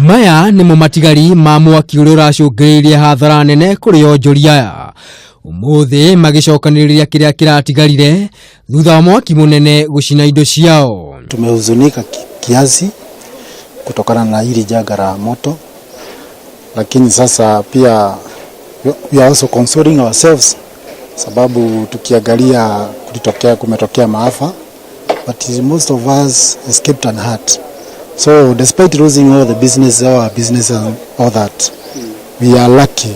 Maya nĩmo matigari ma mwaki ũrĩa ũracũngĩrĩirie hathara nene kũrĩ onjoria aya ũmũthĩ magĩcokanĩrĩria kĩrĩa kĩratigarire thutha wa mwaki mũnene gũcina indo ciao. Tumehuzunika kiasi kutokana na hili janga la moto, lakini sasa pia we are also consoling ourselves sababu tukiangalia kumetokea maafa, but most of us escaped unhurt. So despite losing all the business, our business and all that, we are lucky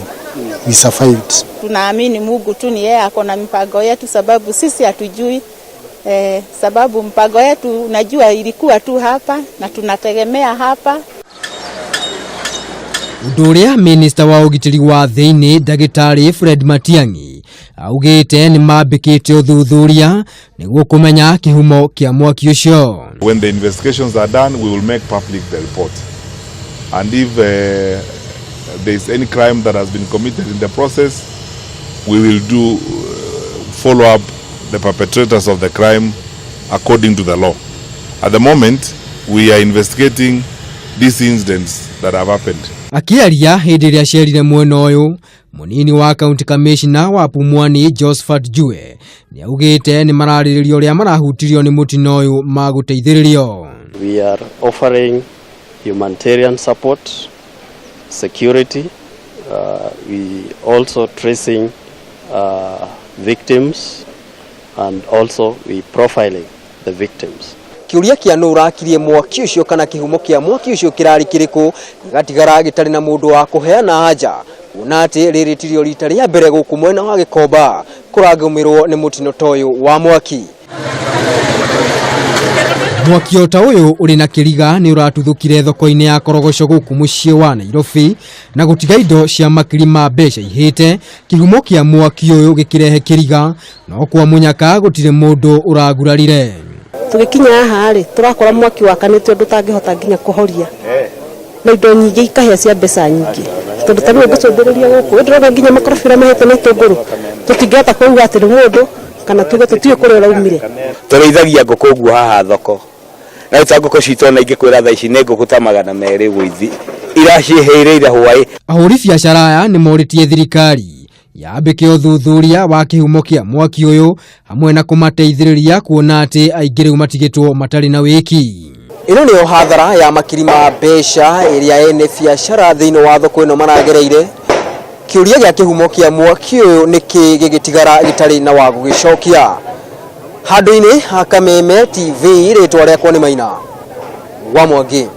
we survived. Tunaamini Mungu tu ni yeye ako na mipango yetu, sababu sisi hatujui sababu mpango yetu unajua ilikuwa tu hapa na tunategemea hapa. Ũndũ ũrĩa minista wa ũgitĩri wa thĩinĩ ndagĩtarĩ Fred Matiang'i augĩte nĩ mambĩkĩte ũthuthuria nĩguo kũmenya kĩhumo kĩa mwaki ũcio. When the investigations are done, we will make public the report. And if there is any crime that has been committed in the process, we will do follow up the perpetrators of the crime according to the law. At the moment, we are investigating these incidents that have happened. Akĩaria hĩndĩ ĩrĩa acerire mwena ũyũ, mũnini wa county commissioner wa Pumwani Josephat Jue nĩ augĩte nĩ mararĩrĩria ũrĩa marahutirio nĩ mũtino ũyũ magũteithĩrĩrio. We are offering humanitarian support, security. We also tracing victims and also we profiling the victims. Kĩũria kĩa nũ ũrakirie mwaki ũcio kana kĩhumo kĩa mwaki ũcio kĩrarĩ kĩrĩkũ gĩgatigara gĩtarĩ na mũndũ wa kũheana anja, kuona atĩ rĩrĩ tirio rita rĩa mbere gũkũ mwena wa Gĩkomba kũragũmĩrwo nĩ mũtino ta ũyũ wa mwaki. Mwaki o ta ũyũ ũrĩ na kĩriga nĩ ũratuthũkire thoko-inĩ ya Korogoco gũkũ mũciĩ wa Nairobi na gũtiga indo cia makiri ma mbeca ihĩte. Kĩhumo kĩa mwaki ũyũ gĩkĩrehe kĩriga, no kwa mũnyaka gũtirĩ mũndũ ũragurarire. Tũgĩkinya haha rĩ, tũrakora mwaki wakanĩte ũndũ ũtangĩhota nginya kũhoria, na indo nyingĩ ikahĩa cia mbeca nyingĩ, tondũ ta rĩu ngũcũthĩrĩria gũkũ ndĩrona nginya makorobia mahĩte na itũngũrũ. Tũtingĩhota kuuga atĩ nĩ mũndũ kana tuge tũtiũĩ kũrĩa ũraumire. Tũrĩithagia ngũkũ ũguo haha thoko, na rĩu ta ngũkũ citũ ona ingĩkwĩra thaa ici nĩ ngũkũ ta 200 ũguo ithi iraciĩhĩire hwaĩ. Ahũri biacara aya nĩ morĩtie thirikari yambĩke ũthuthuria wa kĩhumo kĩa mwaki ũyũ hamwe na kũmateithĩrĩria, kuona atĩ aingĩ rĩu matigĩtwo matarĩ na wĩki. Ĩno nĩyo hathara ya makiri ma mbeca ĩrĩa ene biacara thĩinĩ wa thoko ĩno maragereire. Kĩũria gĩa kĩhumo kĩa mwaki ũyũ nĩ kĩ gĩgĩtigara gĩtarĩ na wa gũgĩcokia. Handũ-inĩ ha Kameme TV, rĩtwa rĩakwa nĩ Maina wa Mwangi.